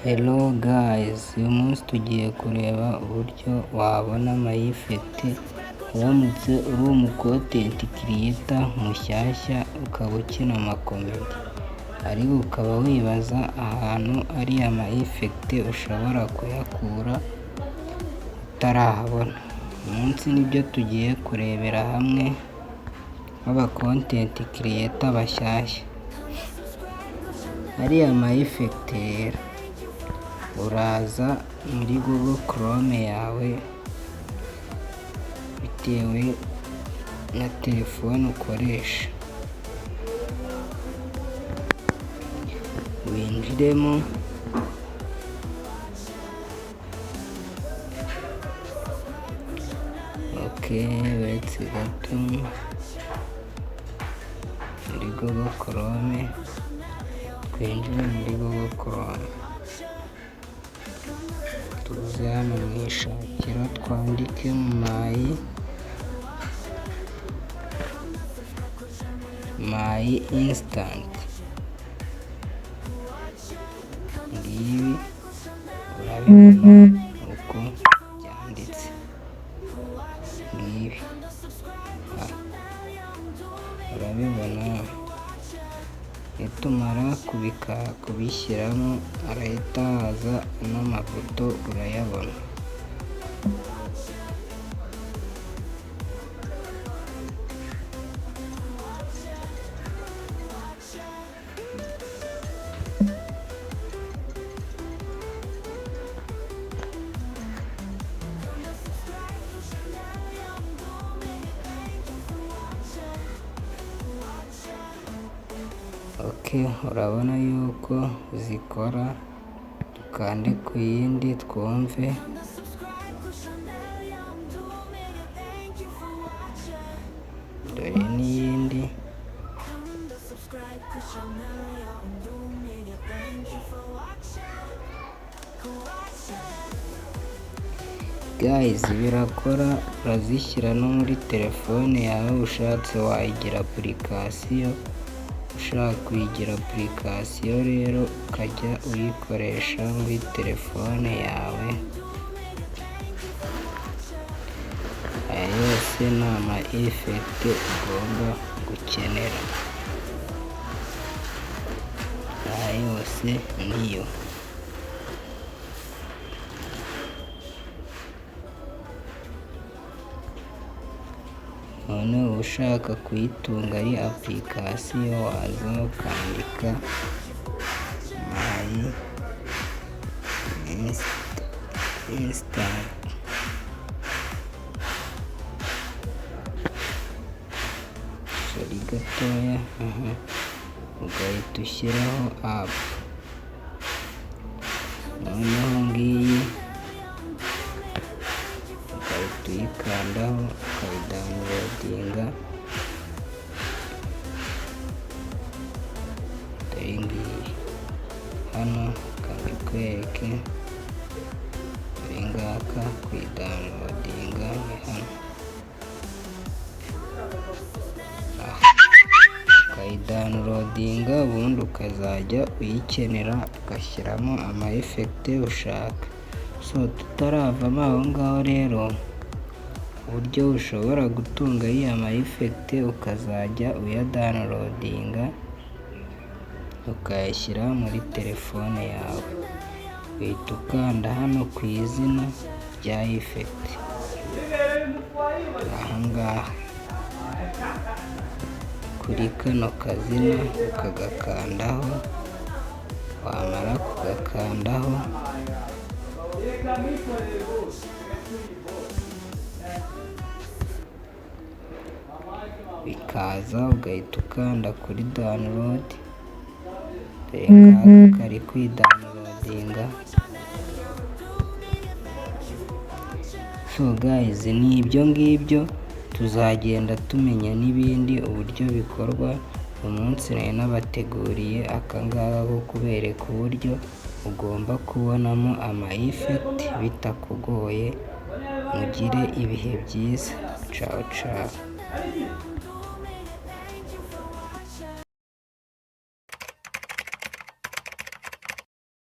Hello guys, uyu munsi tugiye kureba uburyo wabona ama effect uramutse uri umu content creator mushyashya, ukaba ukina ama comedy, ariko ukaba wibaza ahantu ariya ma effect ushobora kuyakura utarahabona. Uyu munsi nibyo tugiye kurebera hamwe nk'aba content creator bashyashya. Ariya ma effect rero, uraza muri Google Chrome yawe bitewe na telefone ukoresha, winjiremo. Okay, uretse gato, muri Google Chrome, twinjire muri Google Chrome, tuze hano mu ishakiro twandike my instant, ngibi urabibona uko byanditse, ngibi urabibona. Nitumara kubishyiramo harahita haza ano mafoto, urayabona. Okay, urabona yuko zikora, dukande ku yindi twumve. Dore n'iyindi. Guys, birakora, urazishyira no muri telefone yawe, ushatse wayigira application, ushaka kuyigira application rero ukajya uyikoresha muri telefone yawe. Aya yose ni ama effect ugomba gukenera, aya yose niyo. None ushaka kuyitunga ari application, waza ukandika my instant, sorry gatoya, ugahita ushyiraho app, noneho ngiyi ugahita uyikandaho ukayidownloadinga, dore ngiyi hano kabikwereke, dore ngaka kuyidownloadinga ni hano, ukayidownloadinga ubundi ukazajya uyikenera ugashyiramo ama effect ushaka. So tutaravamo aho ngaho rero, uburyo ushobora gutunga ariya ma effect ukazajya uyadownloadinga ukayashyira muri telefone yawe, uhita ukanda hano ku izina rya effect aha ngaha kuri kano kazina, ukagakandaho, wamara kugakandaho bikaza, ugahita ukanda kuri download, dore ngaka kari kwidownloadinga. So guys, ni ibyo ngibyo, tuzagenda tumenya n'ibindi uburyo bikorwa. Uyu munsi nari nabateguriye aka ngaka ko kubereka uburyo ugomba kubonamo ama effect bitakugoye. Mugire ibihe byiza, ciao ciao.